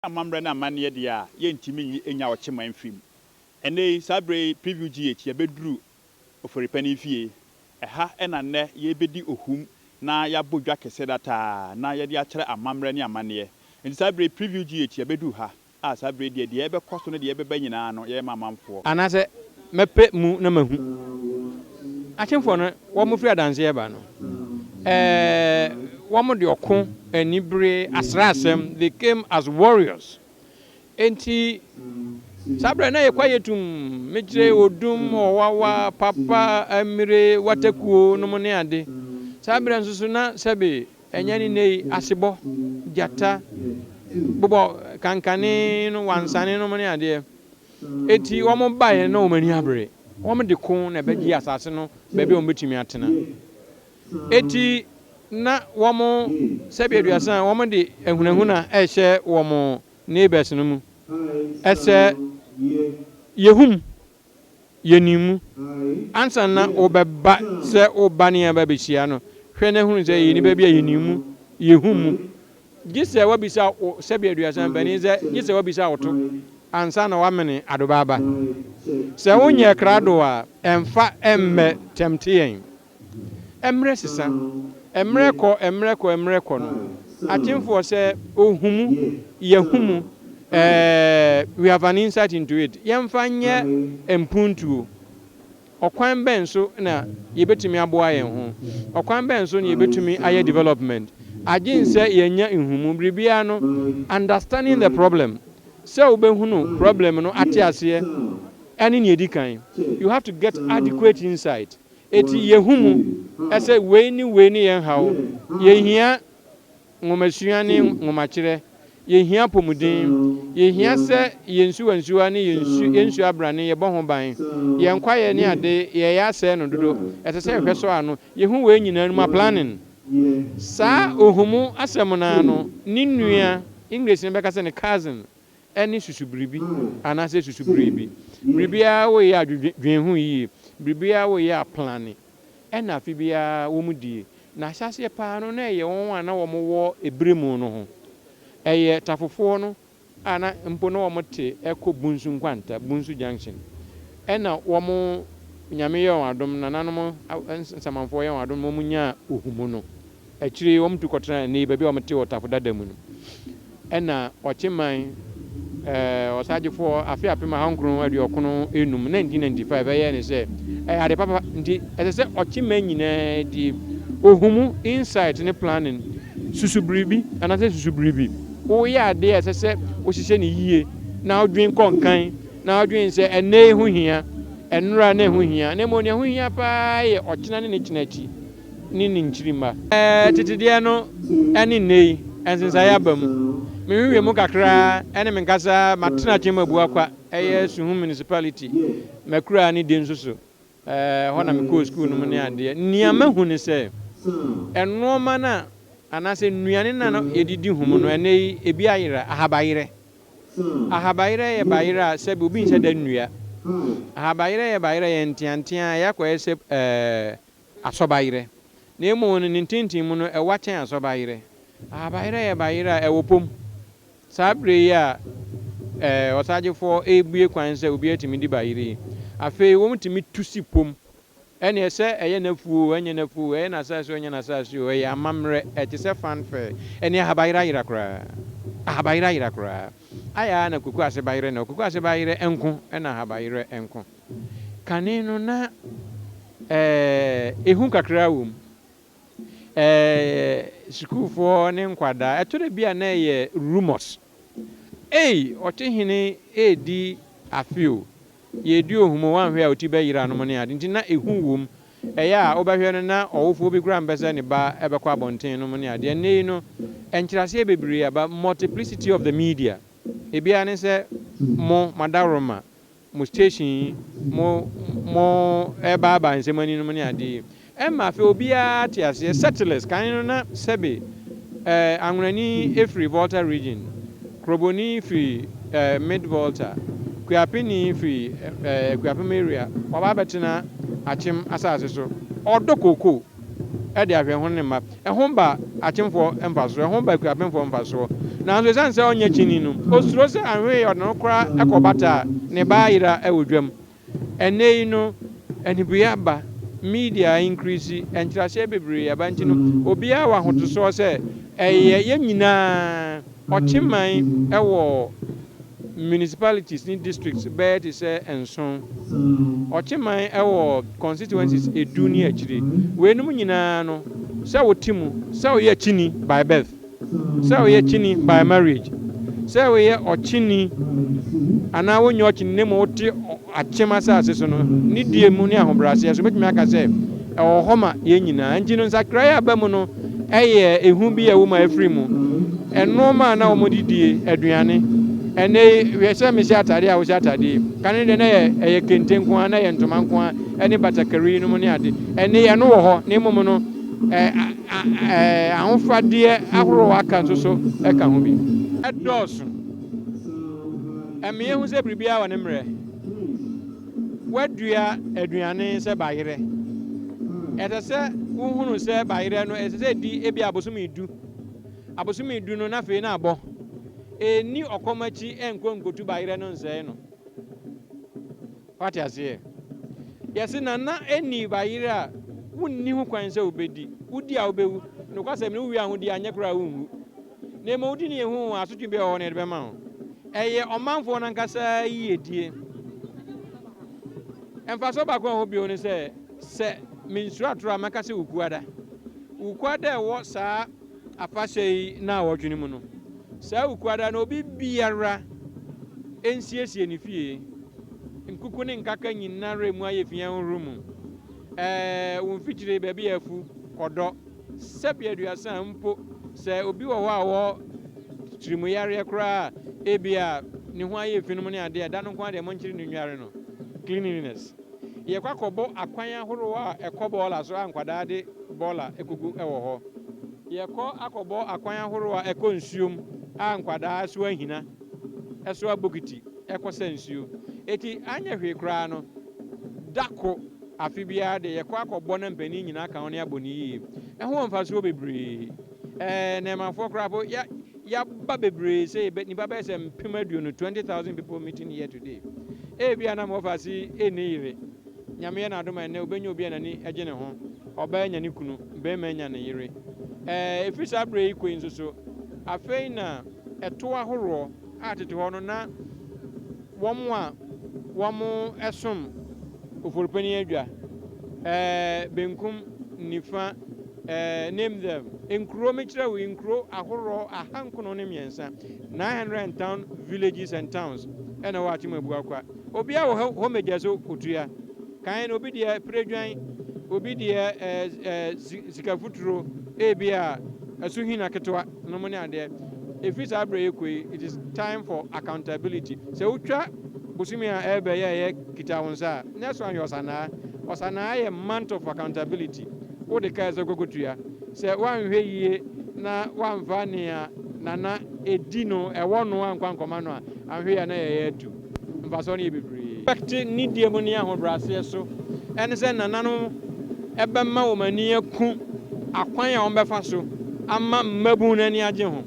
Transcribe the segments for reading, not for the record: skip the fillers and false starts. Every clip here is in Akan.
Amammerɛ ne amanneɛ deɛ a, yɛntumi nyi nnya ɔkyeman mfiri mu. Ɛnnɛ yi, saa berɛ yi, Preview GH, yɛabɛduru Ofori-Panin fie. Ɛha na nnɛ yɛrebɛdi ohum na yɛabɔ dwa kɛseɛ dataa na yɛde akyerɛ amammerɛ ne amanneɛ. Enti saa berɛ yi, Preview GH, yɛabɛduru ha a saa berɛ yi deɛ, deɛ ɛrebɛkɔ so ne deɛ ɛrebɛba nyinaa no, yɛrema amanfoɔ. Anaasɛ mɛpɛ mu na mahu. Akyemfoɔ no, wɔfiri adanseɛ ba no, ɛɛ, wɔde ɔko, anibere, asraasɛm, they came as warriors. Enti, saa berɛ na yɛ kwaeɛ tumm, mekyerɛ odum, ɔwawa, papa, amire, watakuo nom ne ade. Saa berɛ nso so na sɛbe ɛnyɛ ne nnɛ yi, asebɔ, gyata, bobɔ kankane no, wansane nom ne adeɛ. Enti wɔbaeɛ no na wɔn ani abere. Wɔde ko na ɛbɛgye asase no baabi a wɔbɛtumi atena. Enti na wɔn, sɛbi aduasa, wɔde ahunahuna rehyɛ wɔn neighbors no mu sɛ, Yɛhu mu, yɛnim mu. Ansa na wobɛba sɛ woba ne yɛn aba abɛhyia no, hwɛ na hunu sɛ yɛyɛ nnipa bi a yɛnim mu, yɛhu mu. Gye sɛ woabisa wo sɛbi aduasa mpanin sɛ, gye sɛ woabisa wo to ansa na woamene adoba aba. Sɛ wonyɛɛ krado a, ɛmfa mmɛ tɛmte yɛn. Mmerɛ sesa. Mmerɛ kɔ, mmerɛ kɔ, mmerɛ kɔ no, akyemfoɔ sɛ ohu mu, yɛhu mu, eh, we have an insight into it, yɛmfa nyɛ mpuntuo. Ɔkwan bɛn so na yɛbɛtumi aboa yɛn ho? Ɔkwan bɛn so na yɛbɛtumi ayɛ development? Agye nsɛ yɛanya nhumu. Biribiara no, understanding the problem, sɛ wobɛhunu problem no ate aseɛ ɛne nea ɛdi kan. You have to get adequate insight. Enti yɛhu mu sɛ wei ne wei ne yɛn haw. Yɛhia nwomasua ne nwomakyerɛ. Yɛhia apɔmuden. Yɛhia sɛ yɛn nsuwansuwa ne yɛn nsu, yɛn nsuo abrane yɛbɔ ho ban. Yɛn kwaeɛ ne ade, yɛyɛ asɛe no dodo. Ɛsɛ sɛ yɛhwɛ sɔ ano. Yɛhu wei nyinaa no mu a, planning. Saa ohumu asɛm no ara no, ne nua, English no bɛka sɛ ne cousin, ne susu biribi anaasɛ susu biribi. Biribiara woyɛ a dwen ho yie. Biribiara woyɛ a plane. Ɛna afe biara wɔn die. Na ahyɛaseɛ paa no na ɛyɛ wɔn a na wɔn wɔ ebire mu no ho. Ɛyɛ Tafofoɔ no a na mpo na wɔn te ɛkɔ Bunsu Nkwanta, Bunsu Junction. Ɛna wɔn, Nyame yɛɛ wɔn adom, nananom nsamanfoɔ yɛɛ wɔn adom ma wɔn nyaa ohumu no. Akyire yi wɔtu kɔtenaa nnɛ yi baabi a wɔte wɔ Tafo Dada mu no. Ɛna Ɔkyeman, ɛɛ, Ɔsagyefoɔ, afe 1995, 1995, ɛyɛɛ ne sɛ ɛyɛ ade papa nti ɛsɛ sɛ Ɔkyeman nyinaa die. Ohumu, insight ne planning, susu biribi anaasɛ susu biribi. Woyɛ adeɛ a ɛsɛ sɛ wohyehyɛ no yie na wodwen kɔ nkan na wodwen sɛ ɛnnɛ yi ho hia, ɛnnora na ɛho hia, na mmom nea ɛho hia paa yɛ ɔkyena ne ne kyena akyi. ne ne nkyirimma. Tete deɛ no ne nnɛ yi, nsensaeɛ aba mu. Me nhwehwɛmu mu kakra ne me nkasa matena Akyem Abuakwa, ɛyɛ Suhum Municipality, m'akuraa ne Denso so. Ɛhɔ na mekɔɔ sukuu no mu ne adeɛ. Nea mahu ne sɛ, nnoɔma no a anaasɛ nnuane no a na yɛde di hum no, ɛnnɛ yi ebi ayera, ahabayerɛ. Ahabayerɛ yɛ bayerɛ a sɛbe obi nhyɛ da nnua. Ahabayerɛ yɛ bayerɛ a ɛyɛ nteantea a ɛyɛ akɔyɛ sɛ ɛɛ asɔbayerɛ, na mmom no ne ntenten mu no ɛwa kyɛn asɔbayerɛ. Ahabayerɛ yɛ bayerɛ a ɛwɔ pom. Saa berɛ yi a ɔsagyefoɔ rebue kwan sɛ obiara tumi di bayerɛ yi, afei wɔtumi tu si pom. Ɛnneɛ sɛ ɛyɛ n'afuo oo, ɛnyɛ n'afuo oo, ɛyɛ n'asase oo, ɛnyɛ n'asase oo, ɛyɛ amammerɛ, ɛte sɛ fanfare. Ɛnneɛ ahabayerɛ ayera koraa. Ahabayerɛ ayera koraa. Ayɛ ara na kuku ase bayerɛ na kuku ase bayerɛ nko na ahabayerɛ nko. Kane no na ehu kakra wɔ mu. Sukuufoɔ ne nkwadaa, ɛtɔ da bi a na ɛyɛ rumours. Ei, ɔtehene redi afe o, yɛredi ohum o, woanhwɛ a wo ti bɛyera nom ne ade. Nti na ehu wɔ mu. Ɛyɛ a wobɛhwɛ no na ɔwofoɔ bi koraa mpɛ sɛ ne ba bɛkɔ abɔnten nom ne adeɛ. Ɛnnɛ yi no, nkyerɛaseɛ bebree aba, multiplicity of the media. Ebiara ne sɛ mo, mo adaworoma, mo station yi, mo mo ɛrebaabaa nsɛm ani nom ne adeɛ yi, ɛma afei obiara te aseɛ. Settlers, kan no na sɛbe ɛɛ Anwonani firi Volta region, Kroboni firi ɛɛ Mid Volta, Kuapeni firi ɛɛ Akuapem area, waba abɛtena Akyem asase so, ɔdɔ kookoo de ahwɛ ho ne mma. Ɛho ba Akyemfoɔ mfasoɔ, ɛho ba Akuapemfoɔ mfasoɔ. Nanso esiane sɛ ɔnyɛ kyini no, osuro sɛ anhwɛ yiye ɔde ne ho koraa kɔbata a, ne ba ayera wɔ dwam. Ɛnnɛ yi no, anibue aba, media a increase, nkyerɛaseɛ bebree aba nti no, obiara wɔ ahotosoɔ sɛ ɛyɛ yɛn nyinaa ɔkyeman wɔ municipalities ne districts bɛyɛ te sɛ nson. Ɔkyeman wɔ constituencies edu ne akyire. Weinom nyinaa no, sɛ wote mu, sɛ woyɛ kyini by birth, Sɛ woyɛ kyini by marriage, sɛ woyɛ ɔkyini anaa wonyɛ ɔkyini na mmom wote akyem asase so no, ne die mu ne ahobrɛaseɛ so, mɛtumi aka sɛ ɛwɔ hɔ ma yɛn nyinaa. Nti no nsakraeɛ a aba mu no yɛ ehu bi a ɛwɔ mu a ɛfiri mu. Nnoɔma a na wɔde die, aduane, ɛnnɛ yi hwɛ sɛ mehyɛ atadeɛ a wohyɛ atadeɛ yi, kane no deɛ na ɛyɛ ɛyɛ kente nko ara, na ɛyɛ ntoma nko ara ne batakari nom ne ade. Ɛnnɛ yi ɛno wɔ hɔ na mmom no Ahofadeɛ ahorow a aka nso so ka ho bi. Ɛdɔɔso. Ɛma yɛhu sɛ biribiara wɔ ne mmerɛ. Woadua aduane sɛ bayerɛ. Ɛsɛ sɛ wohunu sɛ bayerɛ no, ɛsɛ sɛ ɛdi ebia abosome du. Abosome du no, na afei na abɔ. Ɛnni ɔkɔm akyi nkɔ nkɔtu bayerɛ no nsɛe no. Wate aseɛ? Yɛse Nana ɛnni ba yere a, wonni ho kwan sɛ wobɛdi. Wodi a wobɛwu. Nokwasɛm ni, wowie ahodi a, anyɛ koraa a wonwu. Na mmom wodi ne ehu a, asotwe bi a ɛwɔ hɔ no yɛde bɛma wo. Ɛyɛ ɔmanfoɔ no ankasa yiyedie. Mfasoɔ baako a ɛwɔ hɔ bio ne sɛ, sɛ mensuro atorɔ a, mɛka sɛ Wukuada. Wukuada a ɛwɔ saa afahyɛ yi nnawɔtwe no mu no, saa Wukuada no obi biara nsiesie ne fie. Nkuku ne nkaka nyinara mu ayɛ fi ahohoro mu. Ɛɛ, wo mfikyire baabi a afu, kɔdɔ. Sɛbi aduasa mpo, sɛ obi wɔ hɔ a ɔwɔ tirimuyareɛ koraa a, ebia ne ho ayɛ fi nom ne adeɛ a, da no nko ara deɛ monkyere no nnware no. Cleanliness. Yɛkɔ akɔbɔ akwan ahorow a ɛkɔ bɔɔla so a nkwadaa de bɔɔla kogu wɔ hɔ. Yɛkɔ akɔbɔ akwan ahorow a ɛkɔ nsuom a nkwadaa soa ahina, soa bokiti kɔsa nsuo. Enti anyɛ hwee koraa no, da ko afe biara deɛ yɛkɔ akɔbɔ na mpanin nyinaa ka ho na yɛabɔ no yie. Ɛho wɔ mfasoɔ bebree. Ɛɛ Nɛɛmafoɔ koraa po, yɛ Yɛaba bebree sei, bɛ nnipa bɛyɛ sɛ 20,000, 20,000 people meeting here today. Ebia na Mofasi nni yere. Nyame yɛ n'adom a ɛnnɛ obenya obi a n'ani gye ne ho. Ɔbaa anya ne kunu, barima anya ne yere. Ɛɛ, ɛfiri saa berɛ yi kɔ yi nso so, afei na ɛtoɔ ahoroɔ a tete hɔ no na wɔn a wɔsom Oforikpanin adwa, ɛɛ, benkum, nifa, ɛɛ, name them, nkuro, mekyerɛ wo nkuro ahoroɔ 903, 900 town, villages and towns, ɛna ɛwɔ Akyem Abuakwa. Obiara wɔ hɔ homage a ɛsɛ otua. Kan no obi deɛ piredwan, obi deɛ ɛɛ, ɛɛ, sikafuturo, ebia asuhina ketewa nom ne adeɛ. Ɛfiri saa berɛ yi kɔ yi, it is time for accountability. Sɛ wotwa bosome a ɛreba yi a ɛyɛ kita wo nsa a, next one yɛ Ɔsanaa. Ɔsanaa yɛ month of accountability. Wode ka ɛsɛ kɔkɔtua. Sɛ woanhwɛ yie na woamfa nea Nana ɛdi no, ɛwɔ no ankɔ ankɔma no a, anhwɛ yie a na yɛyɛ atu. Mfasoɔ no yɛ bebree. Respect nidie mu ne ahobrɛaseɛ so ɛne sɛ nananom bɛma wɔn ani aku akwan a wɔbɛfa so ama mmabun no ani agye ho.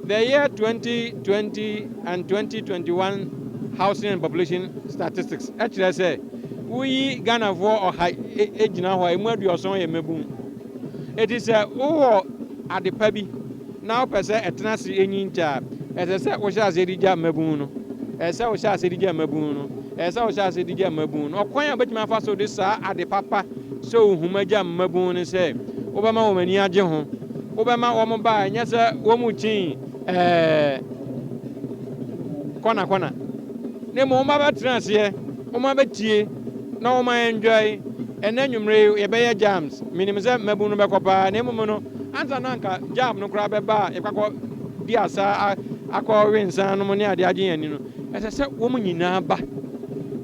The year 2020 and 2021 Housing and Population Statistics kyerɛ sɛ woyi Ghanafoɔ ɔha gyina hɔ a, ɛmu 70 yɛ mmabun. Enti sɛ wowɔ ade pa bi na wopɛ sɛ ɛtena ase nyin kyɛ a, ɛsɛ sɛ wohyɛ aseɛ de gya mmabun no. Ɛsɛ sɛ wohyɛ aseɛ de gya mmabun no. Ɛsɛ sɛ wohyɛ aseɛ de gya mmabun no. Ɔkwan a wobɛtumi afa so de saa ade papa sɛ nhoma gya mmabun ne sɛ wobɛma wɔn ani agye ho. Wobɛma wɔn ba a ɛnyɛ sɛ wɔrekyin ɛɛ kɔna kɔna, na mmom wɔn abɛtena aseɛ, wɔn abɛtie na wɔn a enjoy. Ɛnnɛ anwummere yi yɛbɛyɛ jams. Menim sɛ mmabun no bɛkɔ paa, na mmom no ansa na anka jam no koraa bɛba a yɛkɔ akɔ di asa akɔ we nsa nom ne adeɛ agye yɛn ani no, ɛsɛ sɛ wɔn nyinaa ba.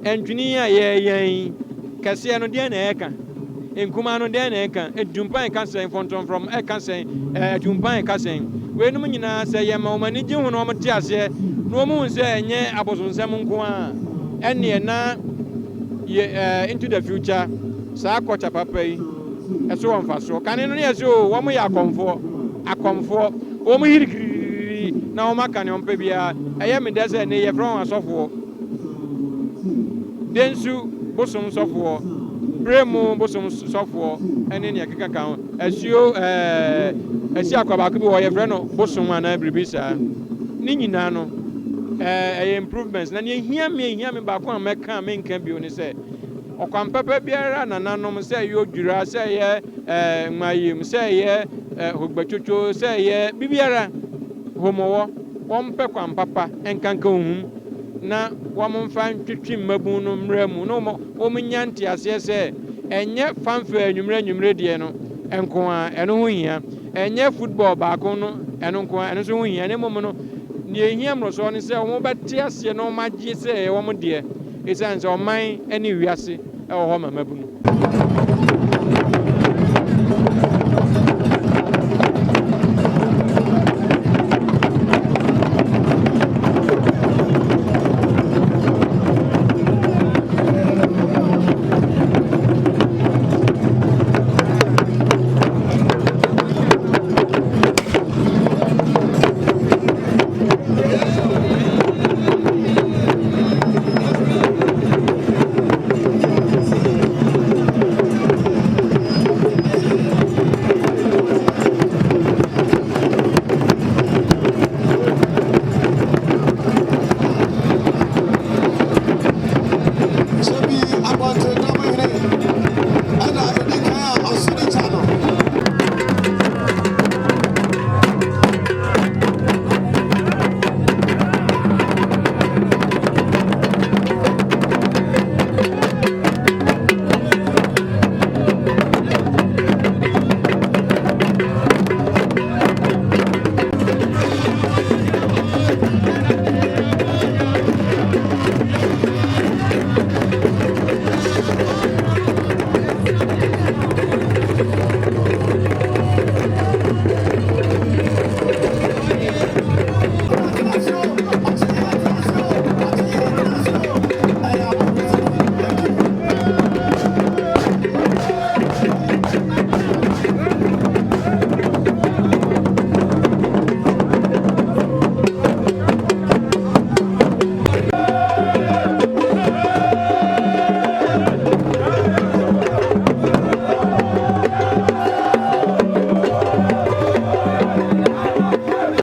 Ntwene a yɛyɛn yi, kɛseɛ no deɛn na ɛreka? Nkumaa no deɛn na ɛreka? Atumpan ɛka sɛn? Fɔntɔmfrɔm ɛka sɛn? Atumpan ɛka sɛn? Weinom nyinaa sɛ yɛma wɔn ani gye ho na wɔte aseɛ na wɔhu sɛ ɛnyɛ abosonsɛm nko ara a, ɛnneɛ na yɛ into the future saa culture papa yi ɛso wɔ mfasoɔ. Kane no ne yɛse oo wɔn yɛ akɔmfoɔ, akɔmfoɔ, wɔn hirikiriri. na wɔaka nea wɔpɛ biara. Ɛyɛ me dɛ sɛ nnɛ yi yɛfrɛ wɔn asɔfoɔ. Densu bosom sɔfoɔ, Bremu bosom sɔfoɔ ne nea ɛkeka ka ho. Asuo ɛɛ asi akwa baako bi wɔ hɔ yɛfrɛ no bosom anaa biribi saa. Ne nyinaa no ɛɛ ɛyɛ improvements. Na nea ehia me ehia me baako a mɛka a menka bio ne sɛ ɔkwan papa biara a nananom sɛ ɛyɛ odwira, sɛ ɛyɛ ɛɛ nmayim, sɛ ɛyɛ ɛɛ hogbatwotwo, sɛ ɛyɛ biribiara homowɔ, wɔmpɛ kwan papa nkanka ohum na wɔmfa ntwetwe mmabun no mmra mu na wɔnnya nteaseɛ sɛ ɛnyɛ fanfare anwummerɛ anwummerɛ deɛ no nko ara, ɛno ho hia, ɛnyɛ football baako no ɛno nko ara, ɛno nso ho hia, na mmom no deɛ ɛhia mmorosoɔ ne sɛ wɔbɛte aseɛ na wɔagye sɛ ɛyɛ wɔn deɛ, ɛsiane sɛ ɔman ne wiase wɔ hɔ ma mmabunu.